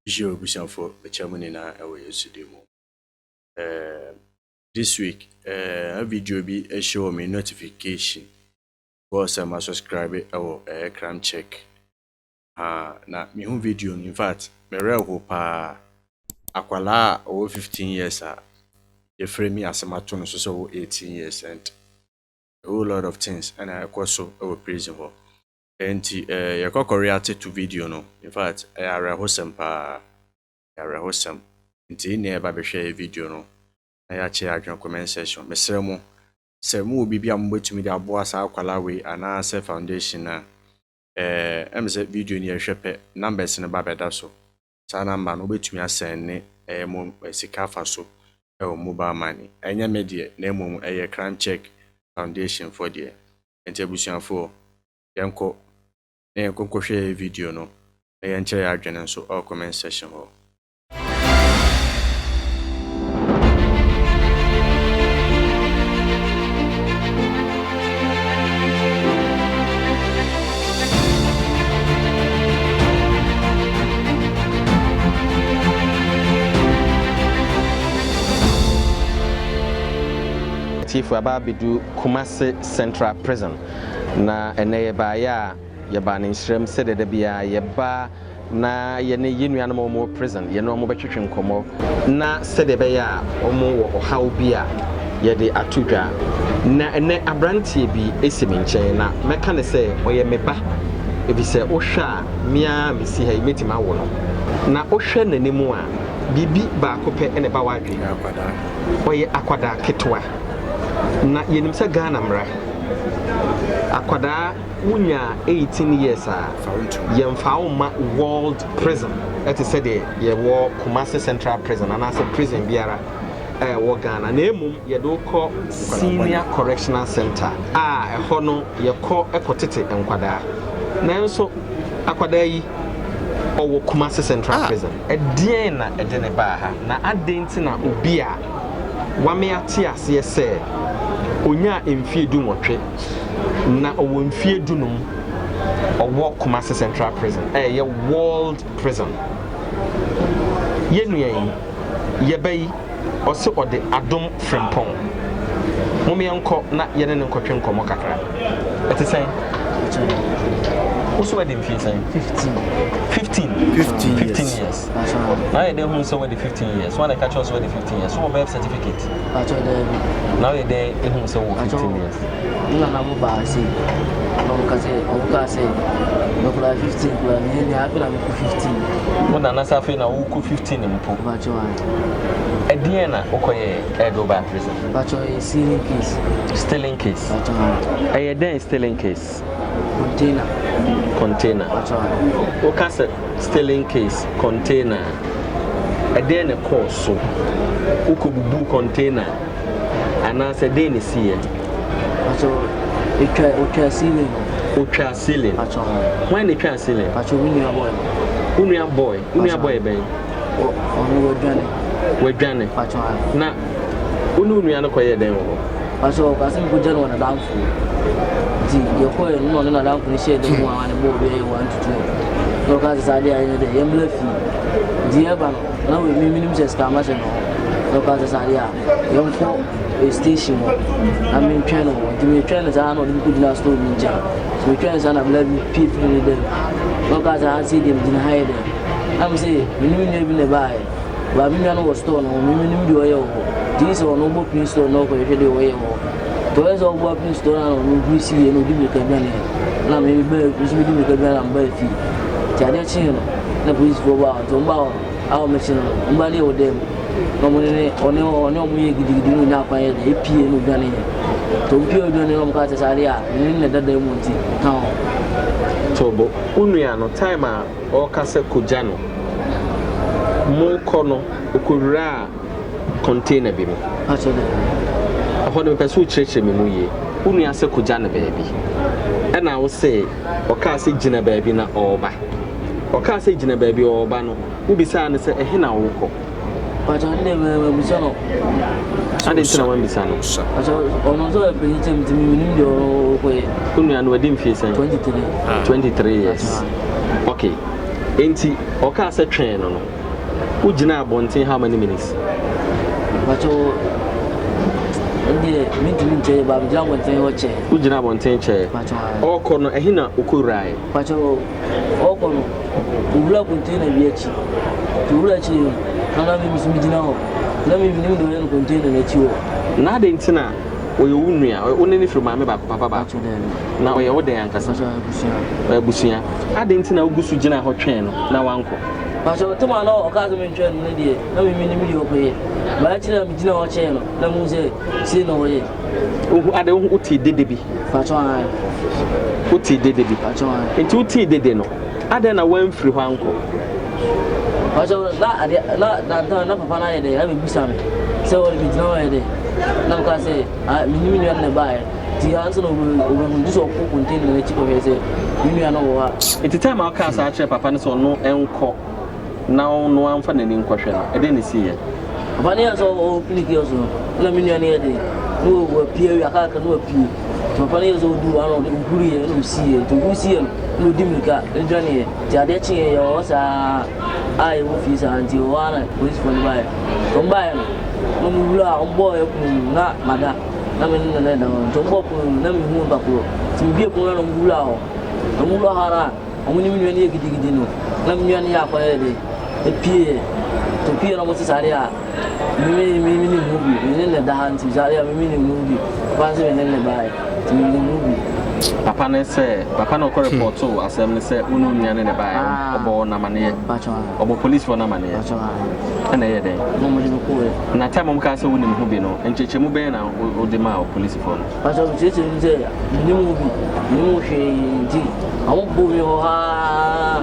Hyia abusuafoɔ, mekyia mo nyinaa wɔ Yesu din mu. Eh, this week, eh, video bi show me notification bɔɔ sɛ ma subscribe wɔ eh, Crime Check. Ah, na mehu video no, in fact, me werɛ ho paa. Akwalaa a ɔwɔ 15 years a yɛfrɛ mi asɛm ato no so sɛ ɔwɔ 18 years and a whole lot of things ɛna ɛkɔ so wɔ prison hɔ. Enti eh, yɛkɔ kɔ react to video no, in fact, ɛyɛ awerɛhosɛm paa, ɛyɛ awerɛhosɛm. Nti nea ɛba bɛhwɛ yɛ video no, na yɛakyɛ yɛ adwene comment section. Mesrɛ mo, sɛ mowɔ biribi a mobɛtumi de aboa saa akwalaa wei anaasɛ foundation a, eh, ɛm sɛ video no yɛhwɛ pɛ, numbers no ba bɛda so. Saa number no wobɛtumi asɛn ne ɛyɛ mo sika afa so ɛwɔ mobile money. Ɛnyɛ me deɛ, na mmom ɛyɛ Crime Check Foundation foɔ deɛ. Nti abusuafoɔ, yɛnkɔ na yɛnkɔ nkɔhwɛ yɛ video no na yɛnkyerɛ yɛ adwene nso ɛwɔ comment section hɔ. Tiefo aba abɛdu Kumasi Central Prison na ɛnɛ yɛbaeɛ a yɛbaa ne nhyerɛm sɛdeɛ da biara yɛba na yɛne yɛn nuanom a wɔwɔ prison yɛne wɔn bɛtwetwe nkɔmmɔ na sɛdeɛ ɛbɛyɛ a wɔn wɔ ɔhaw bi a yɛde ato dwa. Na ɛnɛ aberanteɛ bi si me nkyɛn na mɛka ne sɛ ɔyɛ me ba, ɛfiri sɛ wohwɛ a me ara mesi ha yi mɛtumi awo no. Na wohwɛ n'anim a biribi baako pɛ na ɛba w'adwene mu, ɔyɛ akwadaa ketewa. Na yɛnim sɛ Ghana mmara, akwadaa wonya 18 years a yɛmfa wo mma world prison ɛte sɛ deɛ yɛwɔ Kumasi Central Prison anaasɛ prison biara a ɛwɔ Ghana, na mmom yɛde wo kɔ Senior Correctional Center a ɛhɔ no yɛkɔ kɔtete nkwadaa. Nanso akwadaa yi ɔwɔ Kumasi Central Prison. Ɛdeɛn na ɛde no baa ha? Na adɛn nti na obi a wame ate aseɛ sɛ ɔnyaa mfeɛ 18 na ɔwɔ mfeɛ 15 ɔwɔ Kumasi Central Prison a ɛyɛ world prison? Yɛn nua yi, yɛba yi, ɔse ɔde Adom Frimpong. Mom yɛnkɔ na yɛne no nkɔtwe nkɔmmɔ kakra. Ɛte sɛn? Wo so wadi mfie sɛn? 15. 15? 15 years. 15 years. Na ayɛ dɛn hu sɛ wadi 15 years? Wɔn na ɛka kyerɛ wo sɛ wadi 15 years. Wowɔ birth certificate? Pacho daabi. Na woyɛ dɛn ehu sɛ wowɔ 15 years? Me nana mo baa se na ɔmo ka sɛ ɔmo kaa sɛ mekura 15 kura me ni afei na mekɔ 15. Wo nana sɛ afei na wokɔ 15 mpo. Pacho ayi. Ɛdeɛn na wokɔyɛɛ ɛde wo baa prison? Pacho ɛyɛ stealing case. Stealing case. Pacho ayi. Ɛyɛ dɛn stealing case? Container. Container. Pacho ayi. Woka sɛ stealing case container, ɛdeɛn na ɛkɔɔ so? Wokɔbubu container anaasɛ dɛn na ɛsiiɛ? Pacho etwa otwa ceiling no. Otwa ceiling. Pacho ayi. Hwan na etwa ceiling? Pacho me nua boy no. Wo nua boy, wo nua boy bɛn? Ɔno wadwane. Wadwane. Pacho ayi. Na wo ne wo nua no kɔyɛɛ dɛn wɔ hɔ? Pacho ɔka sɛ mekɔgya no wɔ n'adamfo. Nti yɛkɔɛ no na ɔne n'adamfo no hyɛɛ dan mu a ne bɔɔ bɛyɛ 1 to 2. Na ɔka sɛ saa adeɛ a yɛnyɛ dɛ yɛmmla fie. Nti yɛba no na me menim sɛ sika mahyɛ no hɔ. Na ɔka sɛ saa adeɛ a yɛnkɔ station hɔ na mentwɛn no hɔ. Nti metwɛn no saa na ɔde me kɔgyina store bi nkyɛn. Nti metwɛn no saa na bla bi pie firi ne dɛm. Na ɔka sɛ ha sei deɛ megyina ha yɛ dɛn. Na me sɛ me ne me nua bi na ɛbaeɛ. Ba me nua no wɔ store no ho, me menim deɛ ɔyɛ wɔ hɔ. Nti sɛ ɔno ɔbɔ pin store na ɔkɔhwehwɛ deɛ ɔyɛ wɔ hɔ. Nti ɔyɛ sɛ ɔbɔ pin store no na ɔno huri si yɛ na ɔdi mirika dwaneɛ. Na me ba nso medi mirika dwane na mebaa fie. Nti adeɛ kyeeɛ no na polisifoɔ baa hɔ. Nti wɔn baa hɔ no a wɔmɛkye no no, wɔn ba no yɛ wɔ dan mu. Na wɔn ne ɔne ɔne wɔn yɛ gidigidi na ɔnya akwan yɛ dɛ epie na ɔdwaneɛ. Nti wɔn pie ɔdwaneɛ na wɔn kaa sɛ saa adeɛ a me ne no na ɛda dan mu nti ka ho. Tobo, wo nua no, time a ɔreka sɛ kogya no, mokɔ no, ɔkɔwuraa container bi mu. Pacho dɛ. Ɛhɔ no mepɛ sɛ wokyerɛkyerɛ me mu yie. Wo nua sɛ kogya no baabi, ɛna wo se ɔkaa sɛ gyina baabi na ɔreba. Ɔkaa sɛ gyina baabi ɔreba no, wobisaa no sɛ ɛhe na wokɔ? Pacho ne deɛ mabisa no. Ade nti na woambisa no? Pacho ɔno nso yɛ panyin kyɛn me nti menim deɛ ɔno ɔkɔyɛ. Wo nua no wadi mfie sɛn? 23. 23 years. Okay. Enti ɔkaa sɛ twɛn no no. Wogyinaa abɔnten how many minutes? Mpakyɛw, ɛndeɛ mentumi nkyerɛ yie but megyina abɔnten hɔ kyɛɛ. Wogyina abɔnten kyɛɛ? Mpakyɛw ae. Ɔɔkɔ no, ɛhe na ɔkɔwuraeɛ? Mpakyɛw, ɔɔkɔ no, owura container bi akyi. Nti owura akyi no, na na me nso megyina hɔ. Na me menim deɛ ɔyɛ no container no akyi hɔ. Na adɛn nti na ɔyɛ wo nua? Wo ne no firi maame baako, papa baako? Mpakyɛw, daabi. Na ɔyɛ wo dɛn ankasa? Mpakyɛw, abusua. Ɔyɛ abusua. Adɛn nti na wogu so gyinaa hɔ twɛn no na wankɔ? Mpakyɛw, tam a na ɔkaa sɛ mentwɛn no no deɛ, na me menim deɛ ɔkɔyɛ. But akyire a megyina hɔ kyɛɛ no, na mehu sɛ sei na ɔyɛ. Wohu adɛn, wohu wotee dede bi? Mpakyɛw, ae. Wotee dede bi? Mpakyɛw, ae. Nti wotee dede no, adɛn na woamfiri hɔ ankɔ? Mpakyɛw, na adeɛ, na dantan na papa no ayɛ dɛn abɛbisa me sɛ ɔde megyina hɔ ayɛ dɛn? Na mekaa sɛ, ah, menni me nua no na ɛbaeɛ. Nti ansa na ɔbɛhu, gye sɛ ɔkɔ container no akyi kɔhwɛ sɛ me nua no wɔ hɔ a. Nti time a wokaa saa kyerɛɛ papa no sɛ ɔno nkɔ na ɔno amfa n'ani nkɔhwɛ no, ɛdɛn na esiiɛ? Papa no yɛɛ sɛ ɔɔpene kiosk no, ɛna me nua no yɛ dɛn, na wapue awie, aka kakra na wapue. Nti papa no yɛɛ sɛ ɔduu hɔ a na ɔde ɔhuruiɛ na ɔsiiɛ. Nti ɔhuru siiɛ no, na ɔdi mmirika dwaneeɛ. Nti adeɛ kyeeɛ yɛwɔ hɔ saa a yɛwɔ fie saa nti ɛwɔ hɔ ara na polisifoɔ no baeɛ. Nti wɔbaeɛ no, na wɔwuraa, wɔbɔɔ yɛn pono mu na mada. Na me ne Nana da hɔ. Nti wɔbɔɔ pono no, na menhu nipa korɔ. Nti mebue pono no na wɔwuraa hɔ. Na wɔwura hɔ ara a, wɔne me nua no yɛ gidigidi no, na me nua no yɛ akɔyɛ dɛ, epieeɛ. Nti opieeɛ na wɔte saa deɛ a, me me me menim ho bi. Me ne no da ha nti saa deɛ a me menim ho bi. Papa no sɛ me ne no baeɛ, nti menim ho bi. Papa no sɛ, papa no ɔkɔ repɔtoo asɛm no sɛ wo ne wo nua no na ɛbaeɛ, ɔbɔɔ wɔn amaneɛ. Ɔbɔ polisfoɔ no amaneɛ. Ɛna ɛyɛ dɛn? Na wɔde me kɔeɛ. Na time a wɔkaa sɛ wonim ho bi no, nkyerɛkyerɛmu bɛn na wode maa polisifoɔ no? Pastor mekyerɛkyerɛ mu sɛ menim ho bi, menim ho hwee nti wɔn boo me hɔ haa.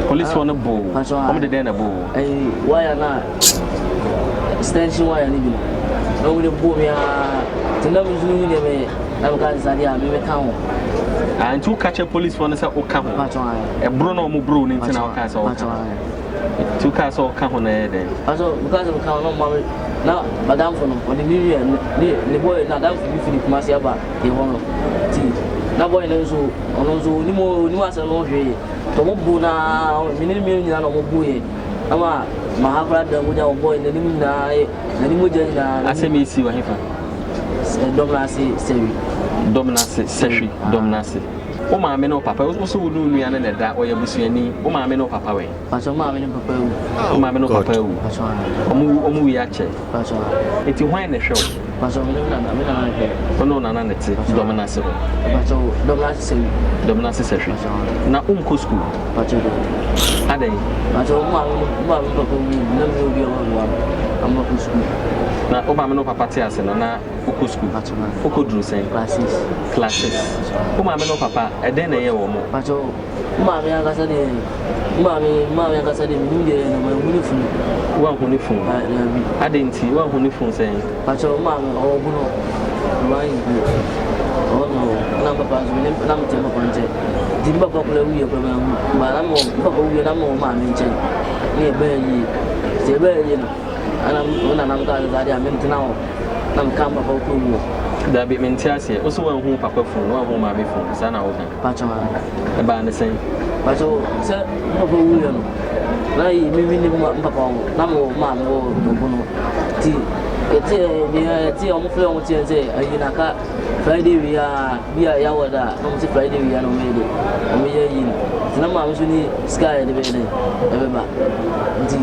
Polisifoɔ no boo wo? Wɔn de dɛn na ɛboo wo? Ɛyi wire na extension wire no bi no na wɔn de boo me haa nti na me nso mehu deɛ mɛyɛ na meka sɛ saa deɛ a me meka ho. Ah, nti woka kyerɛ polisifoɔ no sɛ woka ho? Ɛboro na wɔn boro no nti na wokaa sɛ woka ho? Nti wokaa sɛ woka ho na ɛyɛ dɛn? Pastor mekaa sɛ meka ho na ɔma me na madamfo no ɔde ne nua ne ne boy n'adamfo bi firi Kumasi aba yɛ hɔ no nti na boy no nso ɔno nso onim onim asɛm no ho hwee nti ɔmo bo na me ne ne mmienu nyinaa na ɔmo bo yɛ ama ma ha koraa da mogya wɔ boy n'anim nyinaa yɛ n'anim mogya nyinaa. Asɛm yi si wɔ hefa? Dɔm no ase sɛhwi. Dɔm no ase sɛhwi dɔm no ase. Wo maame ne wo papa, wo so wo ne wo nua no na ɛda, ɔyɛ abusuani, wo maame ne wo papa wɛn? Pacho maame ne papa awu. Wo maame ne wo papa awu. Pacho ayi. Ɔmo wu ɔmo wui akyɛ. Pacho ayi. Eti hwan na ɛhwɛ wo? Pacho me ne me nana me nana na ɛhwɛ. Wo ne wo nana na ɛte dɔm no ase hɔ. Pacho dɔm no ase sɛhwi. Dɔm no ase sɛhwi. Pacho ayi. Na wo nkɔ sukuu? Pacho dabi. Adɛn? Pacho wo maame ne wo maame ne papa wui na me ne obi a ɔbɛboa me na makɔ sukuu. Na wo maame ne wo papa te ase no na wokɔ sukuu? Pacho ayi. Wokɔ duru sɛn? Class six. Class six. Wo maame ne wo papa ɛdɛn na ɛyɛɛ wɔn? Pacho. Me maame ankasa deɛ, me maame, me maame ankasa deɛ, menim deɛ ɛyɛ no, manhu ne funu. Woanhu ne funu? Ah, daabi. Adɛn nti? Woanhu ne funu sɛn? Pakyɛ, me maame, ɔwɔ bunu, ɔwɔ ahemfie. Ɔwɔ na ɔwɔ. Ɛna me papa nso, me ne, na mete me papa nkyɛn. Nti me papa koraa wuiɛ koraa manhu. Ba na mewɔ, me papa wuiɛ na mewɔ me maame nkyɛn. Ne yɛbaa yie. Nti yɛbaa yie no, ɛna me nana kaa sɛ saa deɛ a mentena hɔ. Na mekaa me papa kɔ wuo. Daabi, mente aseɛ. Wo se woanhu wo papa funu, woanhu wo maame funu, saa na woka? Pacho a. Ɛbaa ne sɛn? Pacho sɛ me papa wuiɛ no na yi me me nim me papa wɔ na me wɔ maame wɔ ɔbo no ti yɛte deɛ yɛte ɔmo frɛ ɔmo teɛ sɛ ayi na ka Friday wei a bi a yɛawɔ da na ɔmo sɛ Friday wei a na ɔmo yɛ de ɔmo yɛ ayi no nti na maame so ni sika a yɛde bɛyɛ dɛ ɛbɛba nti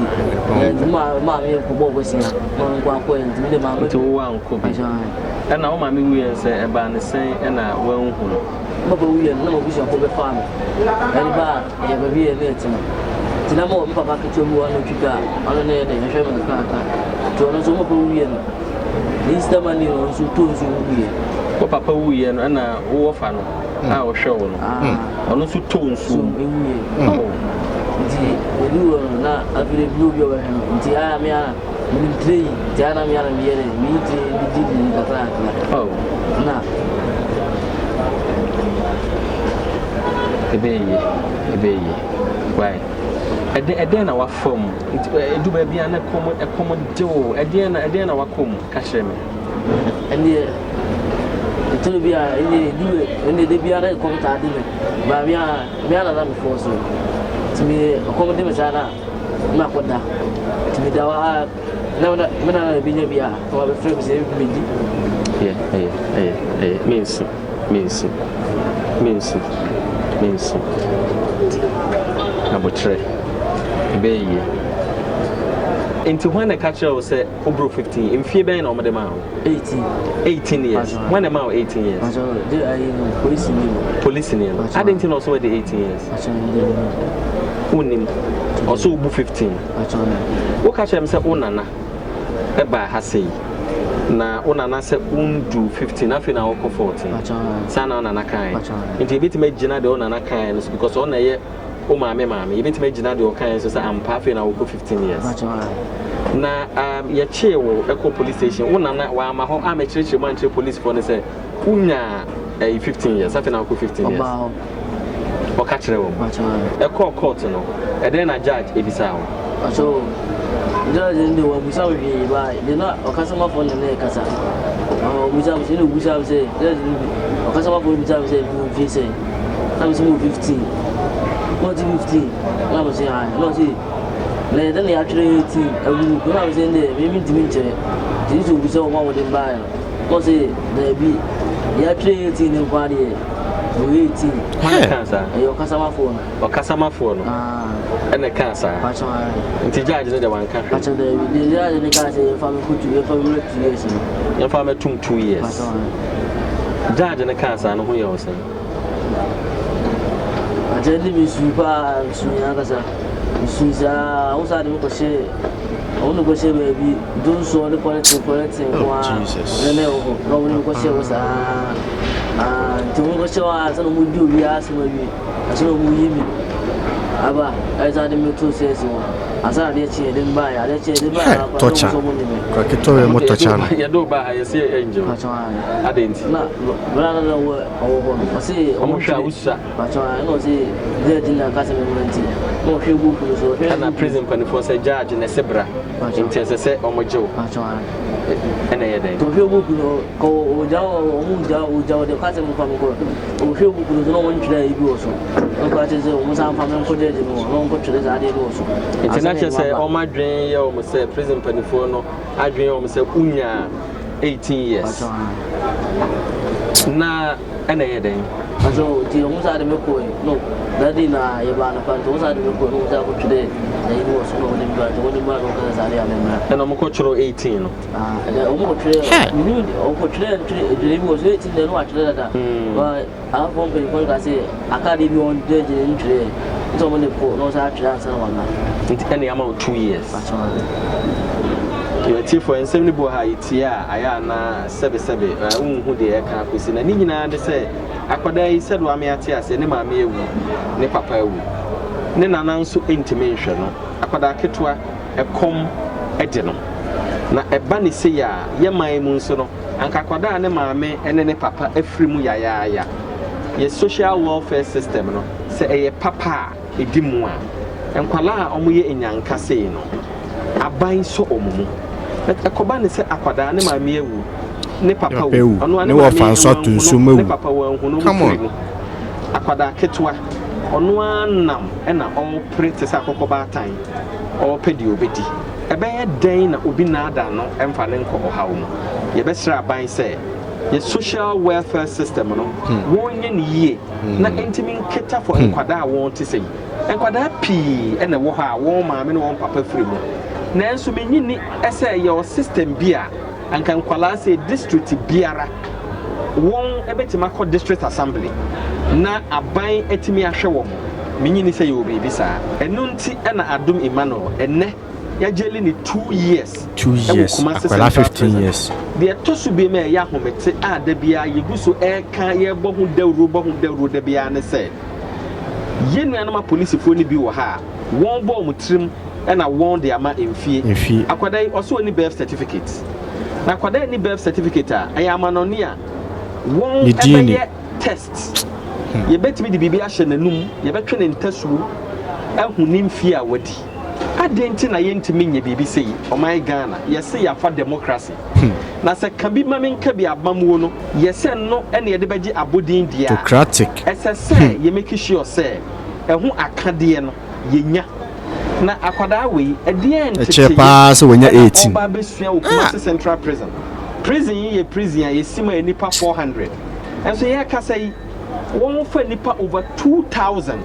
nti maame yɛ kɔbɔ ɔbɔsia na ɔno nko akɔ yɛ nti mi de maame nti wo ankɔ bi ɛna wo maame wuiɛ sɛ ɛbaa ne sɛn ɛna wanhu no. Me papa wuiɛ no, na m'abusuafoɔ bɛfaa me de baa yɛ baabi a na yɛte no. Nti na mewɔ me papa ketewa bi wɔ hɔ a na ɔtwi kaa, ɔno na ɛyɛ dɛn, ɔhwɛ me nkakrankakra. Nti ɔno nso, me papa wuiɛ no, ne Easter Monday no, ɔno nso ɔtɔɔ nsuo mu wuiɛ. Wo papa wuiɛ no, ɛna wo wɔfa no a ɔhwɛ wo no, ɔno nso tɔɔ nsuo mu wuiɛ. Nti ɔduu hɔ no, na afei deɛ menni obi a ɔbɛhwɛ no. Nti ayɛ a me ara menim tire yi, nti ayɛ a na me ara meyɛ dɛn, meyi tire de didi kakrakra. Na. Ɛbɛyɛ yie, ɛbɛyɛ yie. Why? Ɛdɛn ɛdɛn na wafa mu? Nti ɛdu baabi a na ɛkɔm ɛkɔm de wo. Ɛdeɛn na ɛdeɛn na wakɔ mu? Ka kyerɛ me. Ɛndeɛ ɛtɔ bi a ɛndeɛ ɛdu ɛndeɛ da biara ɛkɔm taa de me. Ba me a me a na na me fɔɔ so. Nti me ɛkɔm de me saa na. na makɔda. Nti meda hɔ ara na me nana na ɛbɛnya bi a na wabɛfrɛ me sɛ medi. Ɛyɛ, ɛyɛ, ɛyɛ, ɛyɛ, mensu, mensu, mensu, mensu. Aboterɛ, ɛbɛyɛ yie. Nti hwan na ɛka kyerɛɛ wo sɛ woboro 15? Mfie bɛn na wɔde maa wo? 18. 18 years. Hwan na ɛmaa wo 18 years? Pacho, de ayi no, polisi ni no. Polisi ni no. Adi nti na ɔso wɔde 18 years. Pacho, de ni. Wonim. Ɔso wobu 15. Pacho. Woka kyerɛ me sɛ wo nana ɛbaa ha sei. Na wo nana sɛ wondu 15 afei na wokɔ 14. Pacho. Saa na wo nana kae. Pacho. Nti ebetumi agyina deɛ wo nana kae no so because ɔna ɛyɛ wo maame maame. Yɛbɛtumi agyina deɛ ɔkae so sɛ ampa afei na wokɔ 15 years. Pacho. Na um, yɛkyee wo ɛkɔ police station, wo nana wamma hɔ ammɛkyerɛkyerɛ mu ankyerɛ policefoɔ no sɛ wonyaa ɛyi 15 years, afei na wokɔ 15 years. Ɔbaa hɔ. Ɔka kyerɛ wɔn. Pacho. Ɛkɔɔ court no, ɛdɛn na judge ebisaa wo? Pacho, judge no de wabusa me hwee ba de na ɔkasamafoɔ ne ne kasa. Ɔbusa me sɛ, ɛna ɔbusa me sɛ, judge no bi, ɔkasamafoɔ no bisa me sɛ, mewɔ mfie sɛn? Na me sɛ mewɔ 15. Na ɔte 15, na me sɛ ae, na ɔse Na yɛdɛ na yɛatwerɛ 18 agu mu kuro na mesɛ ndɛ me mentumi nkyerɛ nti sɛ obi sɛ wɔn a wɔde mbaeɛ no na ɔse daabi yɛatwerɛ 18 no nko adeɛ wɔ 18. Hwan na ɛkaa saa? Ɛyɛ ɔkasamafoɔ no. Ɔkasamafoɔ no ɛna ɛkaa saa. Pakyɛ ae. Nti judge no deɛ wanka hwee. Pakyɛ daabi deɛ judge no kaa sɛ yɛmfa me nkɔ two yɛmfa me mmra 2 years no. Yɛmfa mɛtum 2 years. Pakyɛ ae. Judge no kaa saa no ho yɛ wo sɛn? Pakyɛ ne mesui paa mesui ankasa. Mesui saa, wɔn saa de me kɔhyɛɛ, wɔn de kɔhyɛɛ baabi, dwonsɔ ne pɔlɛten pɔlɛten nko ara na na ɛwɔ hɔ, na wɔn de me kɔhyɛɛ hɔ saa. Ah, nti wɔn kɔhyɛɛ hɔ a, sɛ na wɔn di obiara asɛm awie, ansa na wɔn yi me aba, ɛsan de me to sɛɛsi hɔ, ansa na adeɛ kyeeɛ de me baeɛ, adeɛ kyeeɛ de me baeɛ akora na wɔn Tɔkya. nso wɔn nye me. Kora ketewa wei mo tɔkya no. Yɛde wo baa ha yɛse yɛngye wo. Pakyɛ ae. Adɛn nti? Na bere a na na ɔwɔ hɔ no, ɔse Wɔn hwɛ a wosua. Pakyɛw a ɛna ɔse judge na aka sɛ memmra nti na ɔhwɛ book no so ɔhwɛ Ɛna prison mpanifoɔ sɛ judge na ɛse bra nti ɛsɛ sɛ ɔmo gye wo Pakyɛw a ɛna ɛyɛ dɛn? Nti ɔhwɛ book no kɔ ɔgya ɔmo gya ɔgya ɔde ɔka sɛ momfa me nkɔ ɔhwɛ book no so na ɔmo ntwerɛ ayi bi wɔ so na ɔka kyerɛ sɛ ɔmo san mfa me nkɔ judge no hɔ na ɔmo nkɔtwerɛ saa adeɛ no wɔ so Nti na ansa na kyerɛ sɛ ɛno aba. ɔmo adwene yɛ ɔmo sɛ prison mpanifoɔ no adwene yɛ ɔmo sɛ wonyaa 18 years Pakyɛw a. na Ɛna ɛyɛ dɛn? Ɔsɛ o nti ɔmo saa de me kɔe no that day na yɛbaa anɔpa nti ɔmo saa de me kɔe na ɔmo saa kɔ twerɛ ayi no wɔ so na ɔmo de me baa nti ɔmo de me baa na ɔmo kasa saa de a me mmra. Ɛna ɔmo kɔ twerɛ 18 no. Ah ɛna ɔmo kɔ twerɛ menim ɔmo kɔ twerɛ ntwerɛ dwerɛ bi wɔ so 18 deɛ no watwerɛ dada ba ahafoɔ mpanyinfoɔ no kaa sɛ aka adeɛ bi wɔn dwerɛ gyina ntwerɛ nti ɔmo de kɔ na ɔmo saa atwerɛ ansa na waba. Nti ɛna yɛama wo 2 years. Pakyɛ ade. Yɛn atiefoɔ nsɛm no bi wɔ ha a yɛtie a ayɛ a na sɛbesɛbe wonhu deɛ ɛreka akɔsi. Na ne nyinaa ne sɛ, akwadaa yi, sɛdeɛ wame ate aseɛ, ne maame awu, ne papa awu. Ne nana nso ntumi nhwɛ no. Akwadaa ketewa, ɛkɔm de no. Na ɛba ne sei a, yɛ man mu nso no, anka akwadaa a ne maame ne ne papa afiri mu yayaaya. Yɛ social welfare system no, sɛ ɛyɛ papa a, ɛdi mu a, nkwadaa a wɔyɛ nnyanka sei no, aban sɔ wɔn mu. But ɛkɔba no sɛ akwadaa ne maame awu, ne papa wu, ɔno a ne maame wanhu no, ne papa wanhu no, wɔn firi mu. Akwadaa ketewa, ɔno ara nam na ɔrepere te sɛ akokɔ baatan, ɔrepɛ deɛ ɔbɛdi. Ɛbɛyɛ dɛn na obi nnaadaa no mfa no nkɔ ɔhaw mu? Yɛbɛsrɛ aban sɛ yɛ social welfare system no, wɔnyɛ no yie na ɛntumi nketa for nkwadaa a wɔte sɛ yi. Nkwadaa pii na ɛwɔ hɔ a wɔn maame ne wɔn papa firi mu. Nanso mennye nni sɛ yɛwɔ system bi a anka nkwadaa sei district biara wɔn bɛtumi akɔ district assembly na aban atumi ahwɛ wɔn. Mennye nni sɛ yɛwɔ biribi saa. Ɛno nti na Adom Emmanuel ɛnnɛ yɛagyeli no 2 years 2 wɔ years, Kumasi akwadaa Central 15 Prison. years. Deɛ ɛtɔ so biom a ɛyɛ ahomete a da biara yɛgu so reka, yɛrebɔ ho dawuro bɔ ho dawuro da biara ne sɛ, Yɛn nuanom apolisifoɔ no bi wɔ ha a, wɔn bɔ wɔn tirim na wɔn de ama mfie. Mfie. Akwadaa yi, ɔse ɔnni birth certificate. Na akwadaa nni birth certificate a, ɛyɛ amanɔne a, wɔn Ne din ni. bɛyɛ test. Yɛbɛtumi de biribi ahyɛ n'anum, yɛbɛtwe ne ntasuo ahu ne mfie a wadi. Adɛn nti na yɛntumi nyɛ biribi sei? Ɔman Ghana, yɛse yɛafa democracy. Na sɛ ka bi ma menka bi abamuo no, yɛ sɛ no na yɛde bɛgye abodin deɛ a, Autocratic. ɛsɛ sɛ yɛ make sure sɛ ɛho akadeɛ no yɛnya. Na akwadaa wei, ɛdeɛn Ɛkyerɛ nteteyɛ paa sɛ wanya ɛna 18. ɔreba abɛsua wɔ Kumasi Central Prison? Prison yi yɛ prison a yɛsi ma nnipa 400. Nso yɛrekasa yi, wɔfa nnipa over 2,000.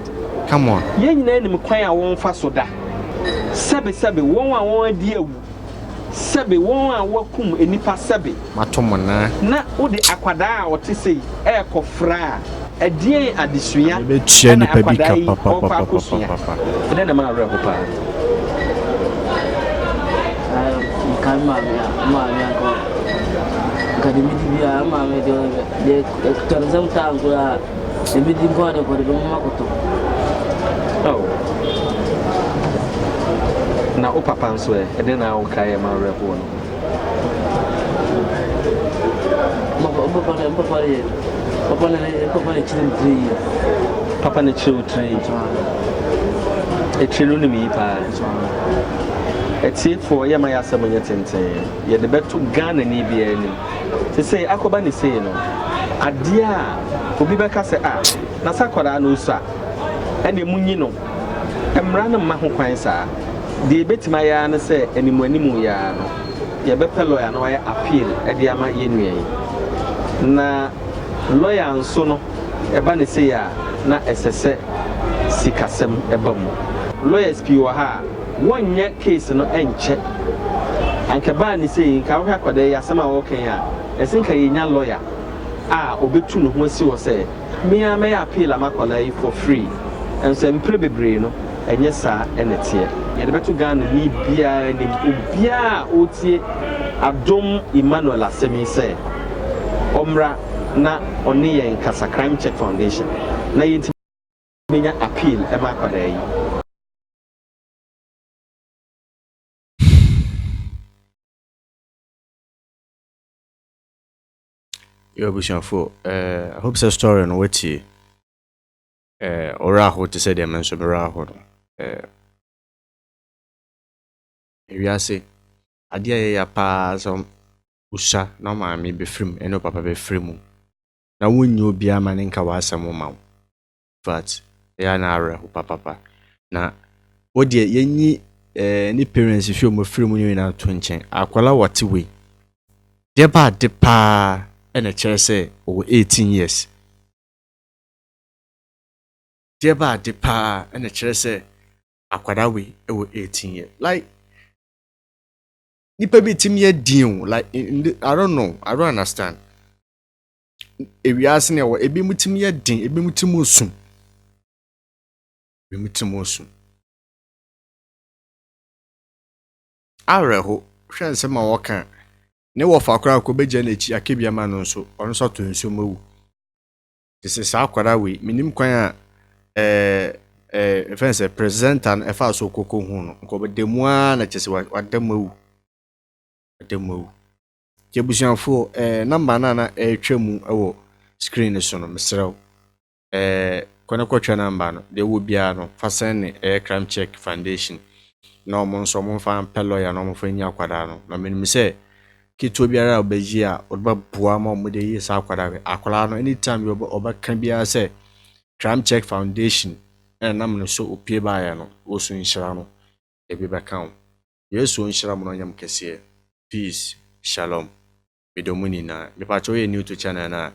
Come on. Yɛn nyinaa nim kwan a wɔfa so da. Sɛbesɛbe, wɔn a wɔadi awu. Sɛbe, wɔn a wɔakum nnipa sɛbe. Mato mo nan. Na wode akwadaa a ɔte sei rekɔfra a, ɛdeɛn adesua Yɛbɛtua na nnipa bi akwadaa ka yi ɔrekɔ akɔsua? papapapapapa. Ɛdɛn na ɛma wo werɛ ho paa? Mekae me maame a, me maame anka nka deɛ medi biara, me maame deɛ deɛ ɛtɔ ne nsam taa nko a, deɛ medi nko a deɛ nka ɔde bɛma makɔtɔ. Oh. Na wo papa nso ɛ, ɛdɛn na wokae ɛma wo werɛ hoɔ no? Papa ne papa deɛ papa ne papa ne kyerɛ me tiri yie. Papa ne kyerɛ wo tiri yie. Etiri no nim yi paa. Atiefoɔ yɛ ma yɛ asɛm nyɛ tenten. Yɛde bɛto Ghanani biara anim. Sesei akɔba ne sei no, adeɛ a obi bɛka sɛ ah, na sɛ akwadaa no osua, ɛnneɛ monyi no. Mmara no mma ho kwan saa. Deɛ yɛbɛtumi ayɛ ara ne sɛ animuanimu yi ara no, yɛbɛpɛ lɔya na wayɛ appeal de ama yɛn nua yi. Na lɔya nso no, ɛba no sei a, na ɛsɛ sɛ sikasɛm ba mu. Lawyers pii wɔ ha a, wɔnyɛ case no nkyɛ. Anka ɛbaa no sei, nka wohwɛ akwadaa yi asɛm a ɔreka yi a, ɛsɛ nka yɛnya lɔya a ɔbɛtu ne ho asi hɔ sɛ, Me ara mɛyɛ appeal ama akwadaa yi for free. Nso mprɛ bebree no, ɛnyɛ saa na ɛteɛ. Yɛde bɛto Ghanani biara anim, obiara a ɔretie Adom Emmanuel asɛm yi sɛ ɔmmra na ɔne yɛn nkasa, Crime Check Foundation, na yɛntumi nya appeal ma akwadaa yi. Yo abusuafo, eh, I hope sɛ story no watie. Eh, ɔwerɛ aho te sɛ deɛ me nso merɛ aho no. Eh, wiase, adeɛ a ɛyɛ ya paa sɛ wosua na wo maame bɛfiri mu ɛne wo papa bɛfiri mu na wonni obiara ma ne nka w'asɛm ma wo. But ɛyɛ a na awerɛho papapa. Na wo deɛ yɛnyi eh, ne parents fi wɔn afiri mu nyinaa to nkyɛn. Akwadaa wɔte wei. Deɛ ba ade paa ɛna kyerɛ sɛ ɔwɔ 18 years. Deɛ ba ade paa ɛna kyerɛ sɛ akwadaa wei ɛwɔ 18 years. Like nipa bi timi yɛ din o like I don't know I don't understand. Ewiase na ɛwɔ ebi mu timi yɛ den ebi mu timi sum ebi mu timi sum. Awerɛho hwɛ nsɛm a wɔka ne wɔfa koraa kɔ bɛgya n'akyi aka bi ama no nso ɔno nso atɔ nsuo mu awu. Te sɛ saa akwadaa wei menim kwan a ɛɛ ɛɛ ɛfɛn sɛ presenter no ɛfa so koko hu no nka ɔbɛda mu ara na kyɛ sɛ wada mu awu wada mu awu. Nti abusuafoɔ ɛɛ number no a na ɛretwa mu wɔ screen no so no mesrɛ wo ɛɛ kɔ na kɔtwa number no deɛ ɛwɔ biara no fa sɛn ne ɛyɛ crime check foundation na wɔn nso wɔn mfa mpɛ lawyer na wɔn mfa nyi akwadaa no na menim sɛ ketewa biara a ɔbɛyi a ɔde bɛboa ma wɔn de ayi saa akwadaa wei akwadaa no anytime bi ɔbɛka biara sɛ crime check foundation ɛna nam no so opie baeɛ no wɔsu nhyira no ebi bɛka ho yesu nhyira mo no ɔnyam kɛseɛ peace shalom medɔ mu nyinaa mepakyɛ woyɛ new to channel no a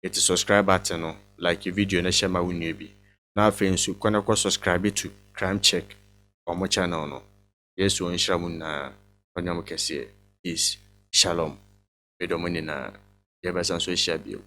yɛte subscribe button no like video no hyɛ ma wo nua bi na afei nso kɔ na kɔ subscribe to crime check ɔmo channel no yesu nhyira mo nyinaa ɔnyam kɛseɛ peace shalom medɔ mo nyinaa yɛbɛsan so ahyia bio.